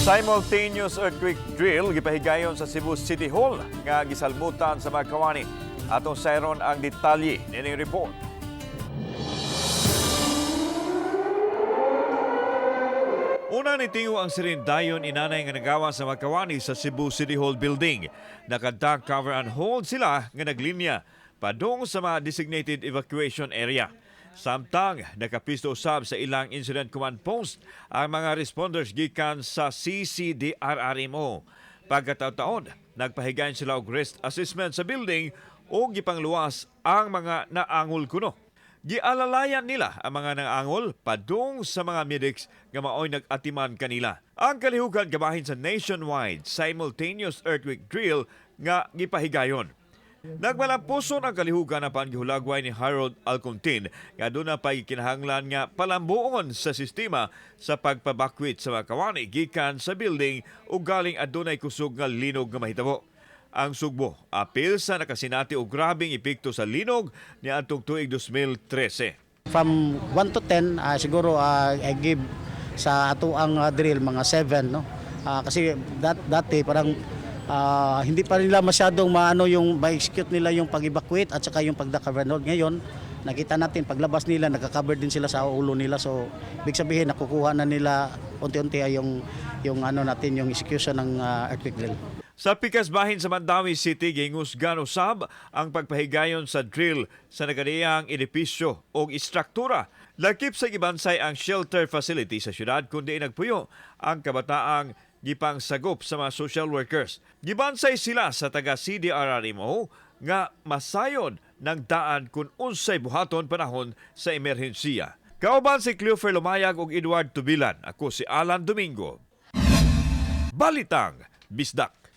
Simultaneous earthquake drill gipahigayon sa Cebu City Hall nga gisalmutan sa mga kawani. Atong sayron ang detalye nining report. Una nitingo ang sirindayon inanay nga nagawa sa mga kawani sa Cebu City Hall building. Nakanta cover and hold sila nga naglinya padung sa mga designated evacuation area. Samtang nakapisto usab sa ilang incident command post ang mga responders gikan sa CCDRRMO. Pagkataon, nagpahigayon sila og risk assessment sa building o gipangluwas ang mga naangol kuno. Gialalayan nila ang mga nangangol padung sa mga medics nga maoy nag-atiman kanila. Ang kalihukan gabahin sa nationwide simultaneous earthquake drill nga gipahigayon. Nagmalampuson ang kalihukan apan gihulagway ni Harold Alcontin nga aduna pay kinahanglan nga palambuon sa sistema sa pagpabakwit sa mga kawani gikan sa building ug galing adunay kusog nga linog nga mahitabo. Ang Sugbo, apil sa nakasinati og grabeng epekto sa linog niadtong tuig 2013. From 1 to 10, siguro I give sa ato ang drill mga 7, no? Kasi dati parang hindi pa nila masyadong maano yung ma-execute nila yung pag-evacuate at saka yung pagda-cover and hold. Ngayon, nakita natin paglabas nila, nagka-cover din sila sa ulo nila. So, ibig sabihin nakukuha na nila unti-unti ay yung ano natin, yung execution ng earthquake drill. Sa pikas bahin sa Mandaue City, gihingusgan usab ang pagpahigayon sa drill sa nagadiyang edipisyo o istruktura. Lakip sa gibansay ang shelter facility sa syudad kundi nagpuyo ang kabataang gipangsagop sa mga social workers. Gibansay sila sa taga CDRRMO nga masayod ng daan kung unsay buhaton panahon sa emerhensiya. Kauban si Cleofer Lumayag ug Edward Tubilan. Ako si Alan Domingo. Balitang Bisdak.